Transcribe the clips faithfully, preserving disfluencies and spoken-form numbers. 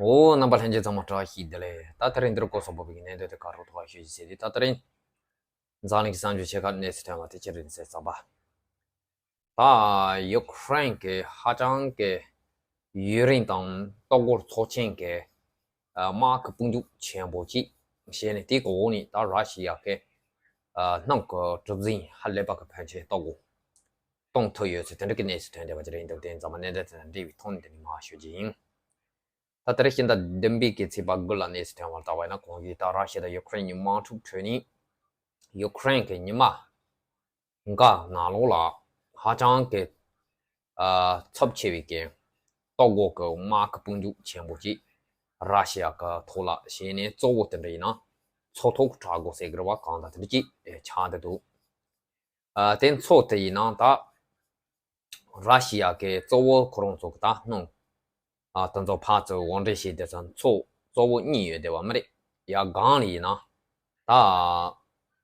འོ། རྣམ་པ་ལྷན་རྒྱས་ཚང་མ་བཀྲ་ཤིས་བདེ་ལེགས། ད་དེ་རིང་འདིར་གོ་སོག་པོ་བའི་གནས་སྟངས་དེ་ག་རུ་ཐོག་ཤོད་ཅིག་ཟེར་དུས། ད་དེ་རིང་འཛམ་གླིང་གི་གསར་འགྱུར་ཆེ་ཁག་གནས་ཚུལ་ཐོན་པ་དེ་ཅི་རེད་ཟེར་ཙམ་པ། ད་ཡུ་ཁུ་རེན་གྱི་ཧ་ཅང་གི་ཡུན་རིང་དང་ལྟོ་གོས་ཚབས་ཆེན་གྱི་དམག་གི་དཔུང་འཇུག་ཆེན་པོ་ཅིག་བྱས་ནས། དེའི་འོག་ནས་ད་ར་ཤི་ཡ་གི་ཨ་སྣུམ་གྱི་གྲུ་གཟིངས་ཧ་ལས་པ་གི་ཕོན་ཆེན་ལྟོ་གོས་གཏོང་ཐུབ་ཡོད་ཚུལ་དེ་འདྲ་གི་གནས་ཚུལ་ཐོན་བསྡད་པ་ཅིག་རེད། འདུག་དེ་ཚང་མ་གནད་དོན་དེ་དང་འབྲེལ་བའི་ཐོག་ནས་འདི་ནས་མར་ཞུ་རྒྱུ་ཡིན། ད་དེ་རིང་ཕྱི་ཟླ་བདུན་པའི་གི་ཚེས་པ་དགུ་ལ་གནས་ཚུལ་ཐོན་པར་བལྟས་པ་ཡིན་ན། གོང་གི་ད་ར་ཤི་ཡ་དང་ཡུ་ཁུ་རེན་གཉིས་དམག་འཁྲུག་ཁྲོད་ནས་ཡུ་ཁུ་རེན་གྱི་ཉི་མ་འགའ་ནང་ལོགས་ལ་ཧ་ཅང་གི་ཨ་ཚབས་ཆེ་བའི་གི་ལྟོ་གོས་ཀྱི་དམག་གི་དཔུང་འཇུག་ཆེན་པོ་ཅིག་ར་ཤི་ཡ་གི་ཐོག་ལ་བྱས་ནས། གཙོ་བོ་དེ་འདྲ་ཡིན་ན་མཚོ་ཐོག་གི་དྲག་རྒོལ་ཟེར་གི་རེད་བ། གང་ལྟར་དེ་འདྲ་ཅིག་ཆགས་བསྡད་འདུག་ཨ་དེ་མཚོ་དེ་ཡིན་ན་ད་ར་ཤི་ཡ་གི་གཙོ་བོ་ཁོ་རང་ཚོ་གི་ད་སྣུམ་ཨ་དེ་ཚོ་ཕར་ཚུར་དབོར་འདྲེན་བྱེད་དུས་ཙམ་མཚོ་གཙོ་བོ་གཉིས་ཡོད་བསྡད་པ་མ་རེད། ཡ་སྒང་ལ་ཡིན་ན་ད་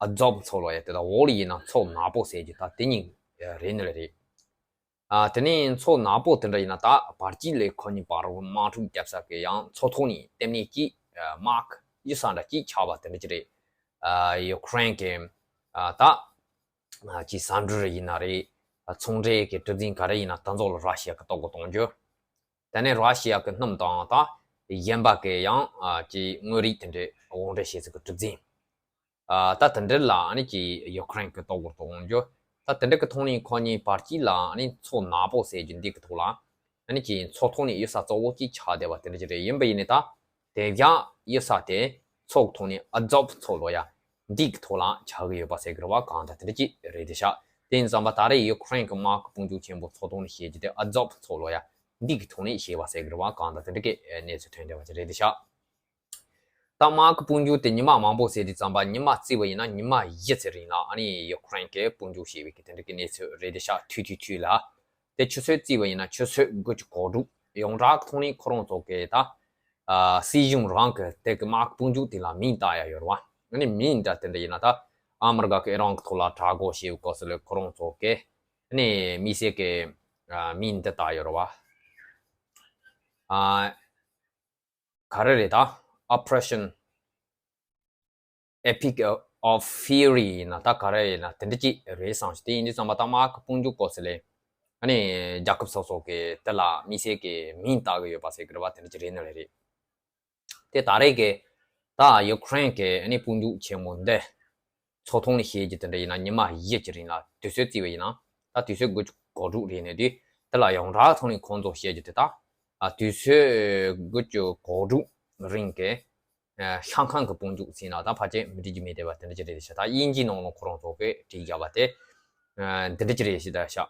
ཨ་ཛོབ་མཚོ་ལབ་ཡ་དེ་དང་། འོག་ལ་ཡིན་ན་མཚོ་ནག་པོ་ཟེར་རྒྱུ་ད་དེ་གཉིས་རེད་ནི་རེད། ཨ་དེ་ནས་མཚོ་ནག་པོ་དེ་འདྲ་ཡིན་ན་ད་བར་དཀྱིལ་ལ་ཁོ་གཉིས་བར་དམག་འཁྲུག་བརྒྱབ་ས་གི་ཡང་མཚོ་ཐོག་ནས་ལྟེབ་གནས་ཀྱི་དམག་གཡུལ་ས་འདྲ་ཅིག་ཆགས་པ་དེ་འདྲ་ཅིག་རེད། ཨ་ཡུ་ཁུ་རེན་གྱི་ཨ་ད་ཨ་ཅིག་ཟ་འབྲུ་རེ་ཡིན་ན་རེད། ཨ་ཚོང་འབྲེལ་གྱི་གྲུ་གཟིངས་ག་རེ་ཡིན་ན་དེ་ཚོ་ལ་ར་ཤི་ཡ་གི་ལྟོ་གོས་གཏོང་རྒྱུ། དེ་ནས་ར་ཤི་ཡ་གི་སྣུམ་དང་ད་གཞན་པ་གི་ཡང་ཨ་ཅིག་དངོས་རིགས་དེ་འདྲ་དབོར་འདྲེན་བྱེད་ས་གི་གྲུ་གཟིངས། ཨ་ད་དེ་འདྲ་ལ་ཨ་ནི་ཅིག་ཡུ་ཁུ་རེན་གྱི་ལྟོ་གོས་གཏོང་རྒྱུ། ད་དེ་འདྲ་གི་ཐོག་ནས་ཁོ་གཉིས་བར་དཀྱིལ་ལ་ཨ་ནི་མཚོ་ནག་པོ་ཟེར་རྒྱུ་འདི་གི་ཐོག་ལ་ཨ་ནི་ཅིག་མཚོ་ཐོག་ནས་གཡུལ་ས་གཙོ་བོ་ཅིག་ཆགས་བསྡད་པ་དེ་འདྲ་ཅིག་རེད། ཡིན་པ་ཡིན་ནའི་ད་དེ་བཞག་གཡུལ་ས་དེ་མཚོ་གི་ཐོག་ནས་ཨ་ཛོབ་མཚོ་ལབ་ཡ་འདི་གི་ཐོག་ལ་ཆགས་ཀྱི་ཡོད་པ་ཟེར་གི་རེད་བ། གང་ལྟར་དེ་འདྲ་ཅིག་རེད་དེ་ཤག་དེ་ཡིན་ཙམ་པ་ད་རེས་ཡུ་ཁུ་རེན་གྱི་དམག་གི་དཔུང་འཇུག་ཆེན་པོ་མཚོ་ཐོག་ནས་བྱེད་རྒྱུ་དེ་ཨ་ཛོབ་མཚོ་ལབ་ཡ་འདི་གི་ཐོག་ནས་བྱས་པ་ཟེར་གི་རེད་བ། གང་ལྟར་དེ་འདྲ་གི་གནས་ཚུལ་ཐོན་བསྡད་པ་ཅིག་རེད་དེ་ཤག་ད་དམག་གི་དཔུང་འཇུག་དེ་ཉི་མ་མང་པོ་ཟེར་དུས་ཙམ་པ། ཉི་མ་བརྩིས་པ་ཡིན་ན་ཉི་མ་བཞི་ཙམ་རིང་ལ་ཨ་ནི་ཡུ་ཁུ་རེན་གྱིས་དཔུང་འཇུག་བྱས་པའི་གི་དེ་འདྲ་གི་གནས་ཚུལ་རེད་དེ་ཤག་ཐུག་ཐུག་ཐུག་ལ། དེ་ཆུ་ཚོད་བརྩིས་པ་ཡིན་ན་ཆུ་ཚོད་དགུ་བཅུ་གོ་དྲུག་ཡོངས་གྲགས་ཐོག་ནས་ཁོ་རང་ཚོ་གི་ད་ཨ་སྲིད་གཞུང་རང་གི་དེ་གི་དམག་གི་དཔུང་འཇུག་དེ་ལ་མིང་བཏགས་ཡ་ཡོད་རེད་བ། ཨ་ནི་མིང་འདྲ་དེ་འདྲ་ཡིན་ན་ད་ཨ་མི་རི་ཀ་གི་ཨི་རན་གི་ཐོག་ལ་དྲག་རྒོལ་བྱས་པའི་སྐབས་སུ་ལ་ཁོ་རང་ཚོ་གི་ཨ་ནི་དམིགས་བསལ་གི་ཨ་མིང་འདི་བཏགས་ཡོད་རེད་བ། ཨ། ག་རེ་རེད་ད། Operation Epic of Fury ཡིན་ན་ད་ག་རེ་ཡིན་ན་དེ་འདྲ་ཅིག་རེད་བསམ་ཞིག་དེ་ཡིན་དུས་ཙམ་པ་ད་དམག་གི་དཔུང་འཇུག་སྐབས་སུ་ལ་ཨ་ནི་རྒྱལ་ཁབ་སོ་སོ་གི་དེ་ལ་དམིགས་བསལ་གི་མིང་བཏགས་གི་ཡོད་པ་ཟེར་གི་རེད་བ། དེ་འདྲ་ཅིག་རེད་ནི་རེད། དེ་ད་རེས་གི་ད་ཡུ་ཁུ་རེན་གི་ཨ་ནི་དཔུང་འཇུག་ཆེན་མོ་འདི་མཚོ་ཐོག་ནས་བྱེད་རྒྱུ་དེ་འདྲ་ཡིན་ན་ཉི་མ་བཞི་ཅིག་རིང་ལ་དུས་ཚོད་བརྩིས་པ་ཡིན་ན་ད་དུས་ཚོད་དགུ་བཅུ་གོ་དྲུག་རེད་ནས་དུས་དེ་ལ་ཡོངས་གྲགས་ཐོག་ནས་ཁོང་ཚོ་བྱེད་རྒྱུ་དེ་ད་ཨ་དུས་ཚོད་དགུ་བཅུ་གོ་དྲུག་རིང་གི་ཨ་ཤང་ཁང་གི་དཔུང་འཇུག་ཟེར་ན་ད་ཕལ་ཆེར་མི་འགྲིག་རྒྱུ་མེད་བསྡད་པ་དེ་འདྲ་ཅིག་རེད་ཤག་ད་དབྱིན་ཇིའི་ནང་ལ་ཁོ་རང་ཚོ་གིས་བྲིས་བཞག་པ་དེ་ཨ་འདི་འདྲ་ཅིག་རེད་ཤག་ད་ཤག་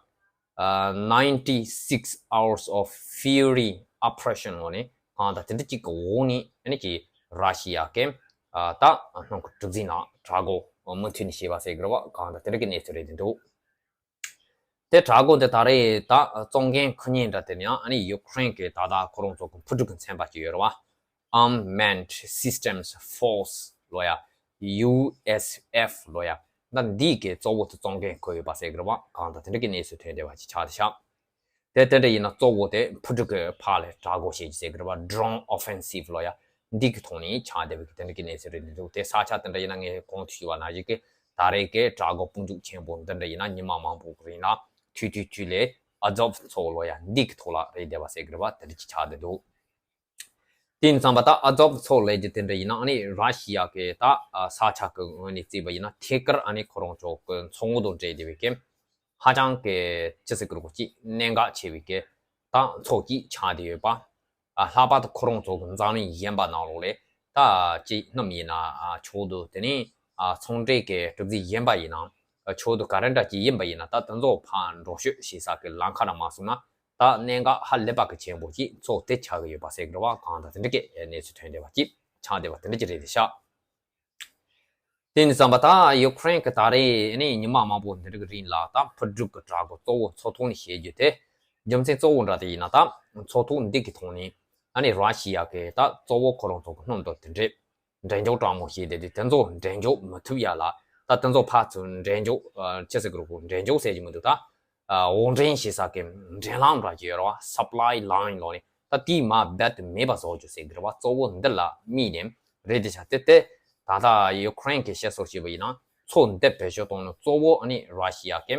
ཨ་ninety six hours of fury operation ལོ་ནི་གང་ལྟར་དེ་འདྲ་ཅིག་གི་འོག་ནས་ཨ་ནི་ཅིག་ར་ཤི་ཡ་གི་ཨ་ད་སྣུམ་གྱི་གྲུ་གཟིངས་ནང་དྲག་རྒོལ་མུ་མཐུད་ནས་བྱས་པ་ཟེར་གི་རེད་བ། གང་ལྟར་དེ་འདྲ་གི་གནས་ཚུལ་རེད་འདུག་དེ་དྲག་རྒོལ་དེ་ད་རེས་ད་གཙོ་འགན་འཁུར་མཁན་འདྲ་དེ་ནི་ཨ་ནི་ཡུ་ཁུ་རེན་གྱི་ད་ལྟ་ཁོ་རང་ཚོ་གི་འཕུར་གྲུ་གི་མཚན་པ་ཅིག་ཡོད་རེད་བ། Unmanned Systems Force ལོ་ཡ། ཡུ་ཨེས་ཨེཕ་ལོ་ཡ། ད་འདི་གི་གཙོ་བོ་དེ་གཙོ་འགན་འཁུར་ཡོད་པ་ཟེར་གི་རེད་བ། གང་ལྟར་དེ་འདྲ་གི་གནས་ཚུལ་ཐོན་བསྡད་པ་ཅིག་ཆགས་བསྡད་ཤག་དེ་དེ་འདྲ་ཡིན་ན་གཙོ་བོ་དེ་འཕུར་གྲུ་གི་ཕར་ལ་དྲག་རྒོལ་བྱེད་རྒྱུ་ཟེར་གི་རེད་བ། Drone Offensive ལོ་ཡ། འདི་གི་ཐོག་ནས་ཆགས་བསྡད་པའི་གི་དེ་འདྲ་གི་གནས་ཚུལ་རེད་འདུག་དེ་ས་ཆ་དེ་འདྲ་ཡིན་ན་ངས་གོང་དུ་ཞུས་པ་ནང་བཞིན་གི་ད་རེས་གི་དྲག་རྒོལ་དཔུང་འཇུག་ཆེན་པོ་འདི་འདྲ་ཡིན་ན་ཉི་མ་མང་པོ་གི་རིང་ལ་ཐུག་ཐུག་ཐུག་ལ་ཨ་ཛོབ་མཚོ་ལོ་ཡ་འདི་གི་ཐོག་ལ་རེད་བསྡད་པ་ཟེར་གི་རེད་བ། དེ་འདྲ་ཅིག་ཆགས་བསྡད་འདུག་དེ་ཡིན་ཙམ་པ་ད་ཨ་ཛོབ་མཚོ་ལབ་རྒྱུ་དེ་འདྲ་ཡིན་ན་ཨ་ནི་ར་ཤི་ཡ་གི་ད་ས་ཆ་གི་ངོས་ནས་བརྩིས་པ་ཡིན་ན་ཐད་ཀར་ཨ་ནི་ཁོ་རང་ཚོ་གི་མཚོ་ངོས་དང་འབྲེལ་བསྡད་པའི་གི་ཧ་ཅང་གི་ཅི་ཟེར་གི་རེད་གོ་ཅིག་གནད་འགག་ཆེ་བའི་གི་ད་མཚོ་ཅིག་ཆགས་བསྡད་ཡོད་པ། ཨ་ལྷག་པར་དུ་ཁོ་རང་ཚོ་གི་འཛམ་གླིང་གཞན་པ་ནང་ལོགས་ལ་ད་ཅིག་སྣུམ་ཡིན་ན་ཨ་ཆུ་དང་དེ་ནས་ཨ་ཚོང་འབྲེལ་གྱི་གྲུ་གཟིངས་གཞན་པ་ཡིན་ན་ཨ་ཆུ་དང་ག་རེ་འདྲ་ཅིག་ཡིན་པ་ཡིན་ན་ད་དེ་ཚོ་ཕར་འགྲོ་སྐྱོད་བྱེད་ས་གི་ལམ་ཁ་རང་མ་བཟུང་ན་ད་གནད་འགག་ཧ་ལས་པ་གི་ཆེན་པོ་ཅིག་མཚོ་དེ་ཆགས་གི་ཡོད་པ་ཟེར་གི་རེད་བ། གང་ལྟར་དེ་འདྲ་གི་གནས་ཚུལ་ཐོན་བསྡད་པ་ཅིག་ཆགས་བསྡད་པ་དེ་འདྲ་ཅིག་རེད་དེ་ཤག་དེ་ཡིན་ཙམ་པ་ད་ཡུ་ཁུ་རེན་གྱི་ད་རེས་ནི་ཉི་མ་མང་པོ་འདི་འདྲ་གི་རིང་ལ་ད་འཕུར་གྲུ་གི་དྲག་རྒོལ་གཙོ་བོ་མཚོ་ཐོག་ནས་བྱེད་རྒྱུ་དེ་རྒྱུ་མཚན་གཙོ་བོ་འདྲ་དེ་ཡིན་ན་ད་མཚོ་ཐོག་འདི་གི་ཐོག་ནས་ཨ་ནི་ར་ཤི་ཡ་གི་ད་གཙོ་བོ་ཁོ་རང་ཚོ་གི་སྣུམ་དང་དེ་འདྲས་འདྲེན་འཇོག་དྲག་མོ་བྱས་བསྡད་དེ་དེ་ཚོ་འདྲེན་འཇོག་མི་ཐུབ་ཡ་ལ་ད་དེ་ཚོ་ཕར་ཚུར་འདྲེན་འཇོག་ཨ་ཅི་ཟེར་གི་རེད་གོ་འདྲེན་འཇོག་ཟེར་གྱི་མི་འདུག་ད་ཨ་དབོར་འདྲེན་བྱེད་ས་གི་འདྲེན་ལམ་འདྲ་ཅིག་ཡོད་རེད་བ། Supply Line ལོ་ནི་ ད་དེའི་མ་རྦད་དེ་མེད་པ་བཟོ་རྒྱུ་ཟེར་གི་རེད་བ། གཙོ་བོ་འདི་ལ་དམིགས་ནས་རེད་དེ་ཤ། དེ་དེ་ད་ལྟ་ཡུ་ཁུ་རེན་གྱི་བཤད་སྲོལ་བྱས་པ་ཡིན་ན། མཚོ་འདི་བེད་སྤྱོད་གཏོང་ནི་གཙོ་བོ་ཨ་ནི་ར་ཤི་ཡ་གི་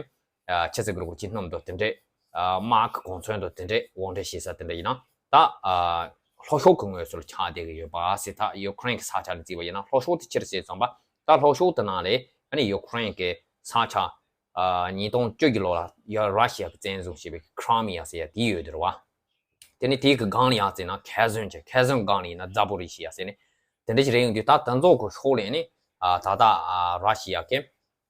ཨ་ཆི་ཟེར་གི་རེད་གོ། ཅི་སྣུམ་དང་དེ་འདྲས། ཨ་དམག་གི་གོ་མཚོན་དང་དེ་འདྲས་དབོར་འདྲེན་བྱེད་ས་དེ་འདྲ་ཡིན་ན། ད་ཨ་ལྷོ་ཕྱོགས་ཀྱི་ངོས་སུ་ཆགས་བསྡད་ཀྱི་ཡོད་པ་ཟེར། ད་ཡུ་ཁུ་རེན་གྱི་ས་ཆ་ནས་བརྩིས་པ་ཡིན་ན། ལྷོ་ཕྱོགས་དེ་ཅི་རེད་ཟེར་ཙམ་པ། ད་ལྷོ་ཕྱོགས་དེ་ནང་ལ་ཨ་ནི་ཡུ་ཁུ་རེན་གྱི་ས་ཆ་ཨ་ཉིས་སྟོང་བཅུ་གི་ལོ་ལ་ཡ་ར་ཤི་ཡ་གིས་བཙན་བཟུང་བྱས་པའི་ཁི་རི་མི་ཡ་ཟེར་ཡ་དེ་ཡོད་དེ་རེད་བ། དེ་ནས་དེའི་གི་སྒང་ལ་ཡང་བརྩིས་ན་ཁེ་ཟོན་གྱི། ཁེ་ཟོན་སྒང་ལ་ཡིན་ན་ཛ་པོ་རི་ཤི་ཡ་ཟེར་ནས་དེ་འདྲ་ཞིག་རེད། ཡོང་དུས་ད་དེ་ཚོ་གི་ཕྱོགས་ལ་ནི་ཨ་ད་ལྟ་ཨ་ར་ཤི་ཡ་གི་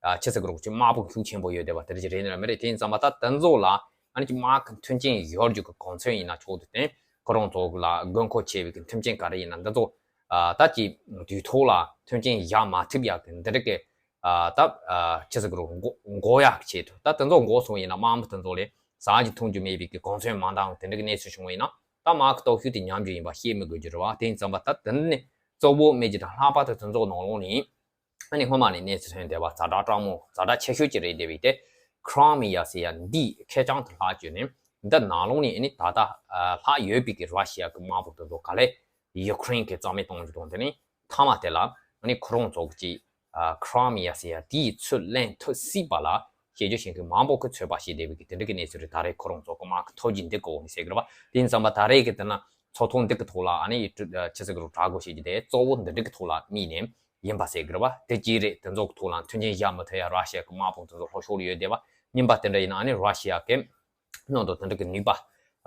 ཨ་ཆི་ཟེར་གི་རེད་གོ། ཅི་དམག་དཔུང་ཤུགས་ཆེན་པོ་ཡོད་བསྡད་པ་དེ་འདྲ་ཞིག་རེད་ནི་ར་མི་རེད། དེ་ཡིན་ཙམ་པ་ད་དེ་ཚོ་ལ་ཨ་ནི་ཅིག་དམག་གི་མཐུན་རྐྱེན་ཡོད་རྒྱུ་གི་གོ་མཚོན་ཡིན་ན་ཆོག་དུས་དེ། ཁོ་རང་ཚོ་ལ་དགོས་མཁོ་ཆེ་བའི་གི་མཐུན་རྐྱེན་ག་རེ་ཡིན་ན་འདི་ཚོ་ཨ་ད་ཅིག་དུས་ཐོག་ལ་མཐུན་རྐྱེན་བཞག་མ་ཐུབ་ཡག་གི་འདི་འདྲ་གི་ཨ་ད་ཨ་ཆི་ཟེར་གི་རེད་གོ། འགོག་ཡག་གི་ཆེད་དུ། ད་དེ་ཚོ་འགོག་སོང་ཡིན་ན། དམག་མི་དེ་ཚོ་ལ་ཟ་རྒྱུ་འཐུང་རྒྱུ་མེད་པའི་གི་གོ་མཚོན་མ་འདང་དེ་འདྲ་གི་གནས་ཚུལ་བྱུང་བ་ཡིན་ན། ད་དམག་གི་སྟོབས་ཤུགས་དེ་ཉམས་རྒྱུ་ཡིན་པ་བཤད་མི་དགོས་རྒྱུ་རེད་བ། དེ་ཡིན་ཙམ་པ་ད་དེ་ནི་གཙོ་བོ་མེད་ཀྱི་དང་། ལྷག་པར་དུ་དེ་ཚོ་ནང་ལོགས་ནས་ཨ་ནི་སྔོན་མ་ནས་གནས་ཚུལ་ཐོན་བསྡད་པ། ཛ་དྲག་དྲག་མོ། ཛ་དྲག་ཆེ་ཤོས་ཅིག་རེད་བསྡད་པའི་དེ་ཁི་རི་མི་ཡ་ཟེར་ཡ་འདི་ཁེར་རྐྱང་དུ་ལྷག་བཅུག་ནས། འདི་ནང་ལོགས་ནས་ཨ་ནི་ད་ལྟ་ཨ་ལྷག་ཡོད་པའི་གི་ར་ཤི་ཡ་གི་དམག་དཔུང་དེ་ཚོ་ག་ལེ་ཡུ་ཁུ་རེན་གྱིས་རྩ་མེད་གཏོང་རྒྱུ་དང་། དེ་ནས་མཐའ་མ་དེ་ལ་ཨ་ནི་ཁོ་རང་ཚོ་གི་ཅིག་ཨ་ཁི་རི་མི་ཡ་ཟེར་ཡ་དེའི་ཚུར་ལེན་ཐུབ་སྲིད་པ་ལ་བྱེད་རྒྱུ་བྱེད་མཁན་མང་པོ་གིས་ཚོད་དཔག་བྱས་བསྡད་པའི་གི་དེ་འདྲ་གི་གནས་ཚུལ་རེད། ད་རེས་ཁོ་རང་ཚོ་གི་དམག་གི་མཐོ་རྒྱུགས་འདི་གི་འོག་ནས་ཟེར་གི་རེད་བ། དེ་ཡིན་ཙམ་པ་ད་རེས་གི་དེ་ན་མཚོ་ཐོག་འདི་གི་ཐོག་ལ་ཨ་ནི་ཆི་ཟེར་གི་རེད་གོ། དྲག་རྒོལ་བྱེད་རྒྱུ་དེ་གཙོ་བོ་འདི་འདྲ་གི་ཐོག་ལ་དམིགས་ནས་ཡིན་པ་ཟེར་གི་རེད་བ། དེ་གཅིག་རེད། དེ་ཚོ་གི་ཐོག་ལ་མཐུན་རྐྱེན་བཞག་མི་ཐུབ་ཡ་ར་ཤི་ཡ་གི་དམག་དཔུང་དེ་ཚོ་ལྷོ་ཕྱོགས་ལ་ཡོད་བསྡད་པ། གཉིས་པ་དེ་འདྲ་ཡིན་ན་ཨ་ནི་ར་ཤི་ཡ་གི་སྣུམ་དང་དེ་འདྲ་གི་ནུས་པ་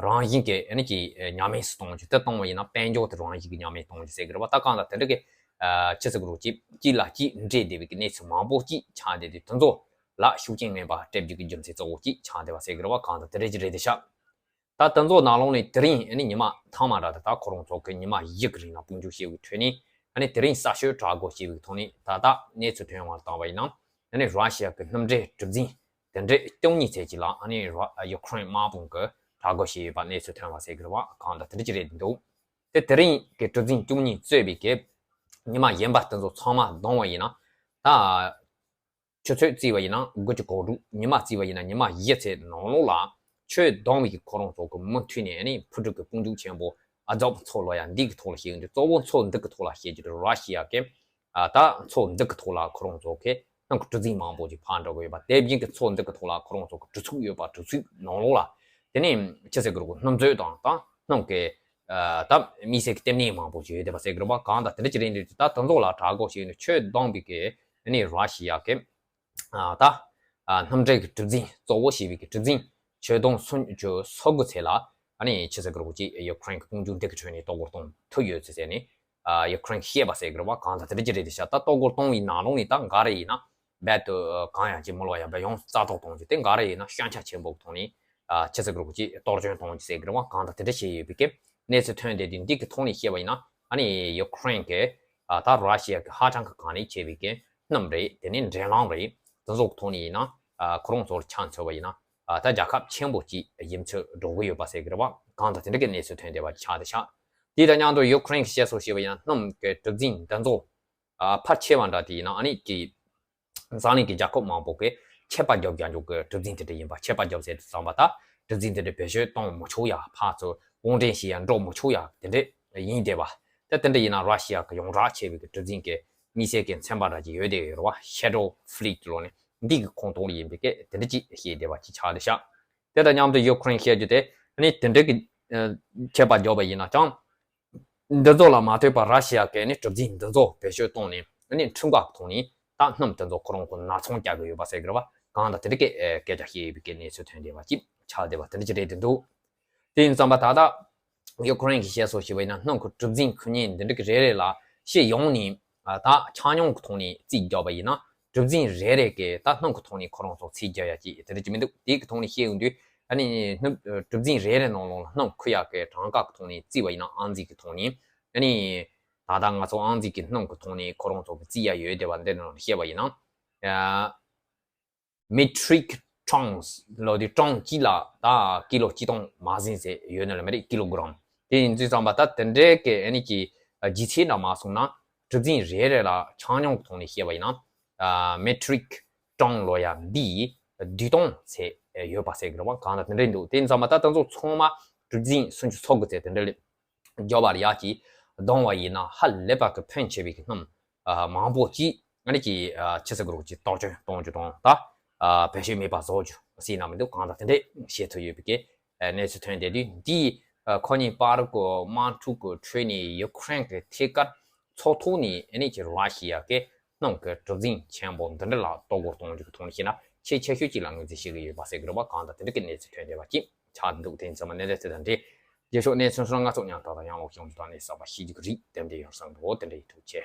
རང་བཞིན་གྱིས་ཨ་ནི་ཅིག་ཉམས་དམས་སུ་གཏོང་རྒྱུ། དེ་གཏོང་བ་ཡིན་ན་དཔལ་འབྱོར་དེ་རང་བཞིན་གྱིས་ཉམས་དམས་གཏོང་རྒྱུ་ཟེར་གི་རེད་བ། ད་གང་ལྟར་དེ་འདྲ་གི་ཨ་ཆི་ཟེར་གི་རེད་གོ། གཅིག་གཅིག་ལ་གཅིག་འདྲེས་བསྡད་པའི་གི་གནས་ཚུལ་མང་པོ་ཅིག་ཆགས་བསྡད་དུས། དེ་ཚོ་ལ་ཤུགས་རྐྱེན་ངན་པ་སྤྲད་རྒྱུ་གི་རྒྱུ་མཚན་གཙོ་བོ་ཅིག་ཆགས་བསྡད་པ་ཟེར་གི་རེད་བ། གང་ལྟར་དེ་འདྲ་ཅིག་རེད་དེ་ཤག་ད་དེ་ཚོ་ནང་ལོགས་ནས་དེ་རིང་ཨ་ནི་ཉི་མ་ཐ་མ་ར་ད་ལྟ་ཁོ་རང་ཚོ་གི་ཉི་མ་བཞི་གི་རིང་ལ་དཔུང་འཇུག་བྱས་པའི་ཁྲོད་ནས་ཨ་ནི་དེ་རིང་གསར་ཤོས་དྲག་རྒོལ་བྱས་པའི་ཐོག་ནས་ད་ལྟ་གནས་ཚུལ་ཐོན་པར་བཏང་བ་ཡིན་ན། ཨ་ནི་ར་ཤི་ཡ་གི་སྣུམ་འདྲེན་གྲུ་གཟིངས་དེ་འདྲས་བཅུ་གཉིས་ཚད་ཅིག་ལ་ཨ་ནི་ར་ཡུ་ཁུ་རེན་དམག་དཔུང་གིས་དྲག་རྒོལ་བྱས་ཡོད་པ་གནས་ཚུལ་ཐོན་པ་ཟེར་གི་རེད་བ། གང་ལྟར་དེ་འདྲ་ཅིག་རེད་འདུག་དེ་དེ་རིང་གི་གྲུ་གཟིངས་བཅུ་གཉིས་གཙོས་པའི་གི་ཉི་མ་གཞན་པ་དེ་ཚོ་ཚང་མ་བསྡོམས་པ་ཡིན་ན། ད་ཆུ་ཚོད་བརྩིས་པ་ཡིན་ན་དགུ་བཅུ་གོ་དྲུག་ཉི་མ་བརྩིས་པ་ཡིན་ན་ཉི་མ་བཞི་ཚད་ནང་ལོགས་ལ་ཆོས་སྡོམ་པའི་གི་ཁོ་རང་ཚོ་གི་མུ་མཐུད་ནས་ཨ་ནི་ཕུ་དཀྲུག་གི་དཔུང་འཇུག་ཆེན་པོ་ཨ་ཛོབ་མཚོ་ལབ་ཡ་འདི་གི་ཐོག་ལ་བྱེད་ཀྱི་འདུག་གཙོ་བོ་མཚོ་འདི་གི་ཐོག་ལ་བྱེད་ཀྱི་འདུག་ར་ཤི་ཡ་གི་ཨ་ད་མཚོ་འདི་གི་ཐོག་ལ་ཁོ་རང་ཚོ་གི་སྣུམ་གྱི་གྲུ་གཟིངས་མང་པོ་ཅིག་ཕར་འགྲོ་གི་ཡོད་པ། དེ་བཞིན་གི་མཚོ་འདི་གི་ཐོག་ལ་ཁོ་རང་ཚོ་གི་གྲུ་ཚུགས་ཡོད་པ། གྲུ་ཚུགས་ནང་ལོགས་ལ་དེ་ནས་ཆི་ཟེར་གི་རེད་གོ། སྣུམ་མཛོད་དང་ད་སྣུམ་གྱི་ཨ་ད་དམིགས་བསལ་གྱི་ལྟེ་གནས་མང་པོ་ཅིག་ཡོད་བསྡད་པ་ཟེར་གི་རེད་བ། གང་ལྟར་དེ་འདྲ་ཅིག་རེད་འདུག་ད་དེ་ཚོ་ལ་དྲག་རྒོལ་བྱས་ནས་ཆོས་སྡོམ་པའི་གི་ཨ་ནི་ར་ཤི་ཡ་གི་ཨ་ད་ཨ་སྣུམ་འདྲེན་གྱི་གྲུ་གཟིངས་གཙོ་བོ་བྱས་པའི་གི་གྲུ་གཟིངས་ཆུ་དུང་སུམ་ཅུ་སོ་དགུ་ཚད་ལ་ཨ་ནི་ཆི་ཟེར་གི་རེད་གོ། ཅིག་ཡུ་ཁུ་རེན་གྱི་དཔུང་འཇུག་འདི་གི་ཁྲོད་ནས་གཏོར་རྒོལ་གཏོང་ཐུབ་ཡོད་ཚུལ་ཟེར་ནས་ཨ་ཡུ་ཁུ་རེན་གྱིས་བཤད་པ་ཟེར་གི་རེད་བ། གང་ལྟར་དེ་འདྲ་ཅིག་རེད་དེ་ཤག་ད་གཏོར་རྒོལ་གཏོང་བའི་ནང་ལོགས་ནས་ད་ག་རེ་ཡིན་ན་རྦད་དེ་གང་ཡང་ཅིག་མི་ལོག་ཡ་རྦད་ཡོངས་རྩ་གཏོར་གཏོང་རྒྱུ་དེ་ག་རེ་ཡིན་ན་སྐྱོན་ཆ་ཆེན་པོ་གི་ཐོག་ནས་ཨ་ཆི་ཟེར་གི་རེད་གོ། ཅིག་གཏོར་སྐྱོན་གཏོང་རྒྱུ་ཟེར་གི་རེད་བ། གང་ལྟར་དེ་འདྲ་བྱས་ཡོད་པའི་གི་གནས་ཚུལ་ཐོན་བསྡད་དུས། འདི་གི་ཐོག་ནས་བཤད་པ་ཡིན་ན་ཨ་ནི་ཡུ་ཁུ་རེན་གྱིས་ཨ་ད་ར་ཤི་ཡ་གིས་ཧ་ཅང་གི་གང་ལེགས་བྱས་པའི་གི་སྣུམ་རེད། དེ་ནས་འདྲེན་ལམ་རེད། དེ་ཚོ་གི་ཐོག་ནས་ཡིན་ན་ཨ་ཁོ་རང་ཚོར་ཆ་མཚོན་པ་ཡིན་ན་ཨ་ད་རྒྱལ་ཁབ་ཆེན་པོ་ཅིག་ཡིན་ཚུལ་སྒྲོག་གི་ཡོད་པ་ཟེར་གི་རེད་བ། གང་ལྟར་དེ་འདྲ་གི་གནས་ཚུལ་ཐོན་བསྡད་པ་ཆགས་བསྡད་ཤག་དེ་དང་མཉམ་དུ་ཡུ་ཁུ་རེན་གྱིས་བཤད་སྲོལ་བྱས་པ་ཡིན་ན་སྣུམ་གྱི་གྲུ་གཟིངས་འདི་ཚོ་ཨ་ཕལ་ཆེ་བ་འདྲ་དེ་ཡིན་ན་ཨ་ནི་ཀྱི་འཛམ་གླིང་གི་རྒྱལ་ཁབ་མང་པོ་གིས་ཆད་པ་རྒྱོབ་རྒྱག་རྒྱུ་གི་གྲུ་གཟིངས་དེ་འདྲ་ཡིན་པ། ཆད་པ་རྒྱོབ་ཟེར་དུས་ཙམ་པ་ད་གྲུ་གཟིངས་དེ་འདྲ་བེད་སྤྱོད་གཏོང་མི་ཆོག་ཡ། ཕར་ཚུར་དབོར་འདྲེན་བྱེད་ཡ་འགྲོ་མི་ཆོག་ཡ་དེ་འདྲ་ཡིན་བསྡད་པ། ད་དེ་འདྲ་ཡིན་ན་ར་ཤི་ཡ་གི་ཡོངས་གྲགས་ཆེ་བའི་གི་གྲུ་གཟིངས་གི་དམིགས་བསལ་གྱི་མཚན་པ་འདྲ་ཅིག་ཡོད་བསྡད་ཡོད་རེད་བ། Shadow Fleet ལབ་ནས་འདི་གི་ཁོངས་གཏོགས་ཡིན་པའི་གི་དེ་འདྲ་ཅིག་བཤད་བསྡད་པ་ཅིག་ཆགས་བསྡད་ཤག་དེ་དང་མཉམ་དུ་ཡུ་ཁུ་རེན་བཤད་རྒྱུ་དེ་ཨ་ནི་དེ་འདྲ་གི་ཨ་ཆད་པ་རྒྱོབ་པ་ཡིན་ན་ཀྱང་འདི་ཚོ་ལ་མ་ལྟོས་པར་ར་ཤི་ཡ་གིས་ནི་གྲུ་གཟིངས་འདི་ཚོ་བེད་སྤྱོད་བཏང་ནས་ཨ་ནི་ཁྲིམས་འགལ་གྱི་ཐོག་ནས་ད་སྣུམ་དེ་ཚོ་ཁོ་རང་ཚོ་ནག་ཚོང་རྒྱག་གི་ཡོད་པ་ཟེར་གི་རེད་བ། གང་ལྟར་དེ་འདྲ་གི་ཨ་སྐད་ཆ་བཤད་ཡོད་པའི་གི་གནས་ཚུལ་ཐོན་བསྡད་པ་ཅིག་ཆགས་བསྡད་པ་དེ་འདྲ་ཅིག་རེད་འདུག་དེ་ཡིན་ཙམ་པ་ད་ལྟ་ཡུ་ཁུ་རེན་གྱིས་བཤད་སྲོལ་བྱས་པ་ཡིན་ན་སྣུམ་གྱི་གྲུ་གཟིངས་ཁུ་ཉིན་འདི་འདྲ་གི་རེ་རེ་ལ་ཕྱི་ཡོང་ནས་ཨ་ད་ཆ་སྙོམས་ཀྱི་ཐོག་ནས་རྩིས་རྒྱག་པ་ཡིན་ན་གྲུ་གཟིངས་རེ་རེ་གིས་ད་སྣུམ་གྱི་ཐོག་ནས་ཁོ་རང་ཚོ་རྩིས་རྒྱག་ཡ་ཅིག་དེ་འདྲ་ཅིག་མི་འདུག་དེ་གི་ཐོག་ནས་བཤད་ཡོང་དུས་ཨ་ནི་སྣུམ་གྲུ་གཟིངས་རེ་རེ་ནང་ལོགས་ལ་སྣུམ་ཁུར་ཡག་གི་གྲངས་ཀ་གི་ཐོག་ནས་བརྩིས་པ་ཡིན་ན། ཨང་རྩིས་ཀྱི་ཐོག་ནས་ཨ་ནི་ད་ལྟ་ང་ཚོ་ཨང་རྩིས་ཀྱི་སྣུམ་གྱི་ཐོག་ནས་ཁོ་རང་ཚོ་གི་བརྩི་ཡ་ཡོད་བསྡད་པ་འདི་ནང་བཤད་པ་ཡིན་ན། ཨ་metric tons ལབ་དུས་ཀྲོང་གཅིག་ལ་ད་ཀི་ལོ་གཅིག་སྟོང་མ་ཟིན་ཟེར་ཡོད་ནི་ལ་མི་རེད། ཀི་ལོ་གྷ་རམ། དེ་ཡིན་དུས་ཙམ་པ་ད་དེ་འདྲའི་གི་ཨ་ནི་གི་ལྗིད་ཚད་འདྲ་མ་སོང་ན་གྲུ་གཟིངས་རེ་རེ་ལ་ཆ་སྙོམས་ཀྱི་ཐོག་ནས་བཤད་པ་ཡིན་ན་ཨ་metric ton ལབ་ཡ་འདི་བདུན་སྟོང་ཚད་ཡོད་པ་ཟེར་གི་རེད་བ། གང་ལྟར་དེ་འདྲ་འདུག་དེ་ཡིན་ཙམ་པ་ད་ད་ཚོ་ཚང་མ་ གྲུ་གཟིངས་སུམ་ཅུ་སོ་དགུ་ཙམ་དེ་འདྲ་ལས་མགྱོགས་པར་ཡར་གྱིས་བརྡུངས་པ་ཡིན་ན་ཧ་ལས་པ་གི་ཕོན་ཆེ་བའི་གི་སྣུམ་ཨ་མང་པོ་ཅིག་ཨ་ནི་ཀྱི་ཨ་ཕྱི་ས་གི་རོགས་ཀྱི་བཏང་སྤྱོད་གཏོང་རྒྱུ་དང་ད་ཨ་བེད་སྤྱོད་མེད་པ་བཟོ་རྒྱུ་ཟེར་ན་མི་འདུག་གང་ལྟར་དེ་འདྲས་བྱེད་ཐུབ་ཡོད་པའི་གི་གནས་ཚུལ་ཐོན་བསྡད་དུས། འདིའི་ཁོ་གཉིས་བར་གྱི་དམག་འཁྲུག་གི་ཁྲོད་ནས་ཡུ་ཁུ་རེན་གྱི་ཐད་ཀར་ཚོགས་ཐོག་ནས་ཨ་ནི་ཀྱི་ར་ཤི་ཡ་གི་སྣུམ་གྱི་གྲུ་གཟིངས་ཆེན་པོ་འདི་འདྲ་ལ་གཏོར་རྒོལ་གཏོང་རྒྱུ་གི་ཐོག་ནས་བཤད་ན་ཆེས་ཆེ་ཤོས་ཅིག་ལ་ངོས་འཛིན་བྱེད་ཀྱི་ཡོད་པ་ཟེར་གྱི་རེད་པ། གང་ལྟར་དེ་འདྲ་གི་གནས་ཚུལ་ཐོན་བསྡད་པ་ཅིག་ཆགས་འདུག་དེ་ཡིན་ཙང་གནས་ཚུལ་དེ་འདྲ་རྗེས་ཕྱོགས་གནས་ཚུལ་སོགས་ང་ཚོ་མཉམ་དུ་དང་ཡང་ལོག་བྱུང་དུས་ད་ནས་གསར་པ་ཤེས་རྒྱུ་གི་རིགས་དེ་འདྲ་ཡོང་བསམ་པོ་དེ་འདྲ་ཡིན་ཐུགས་ཆེ།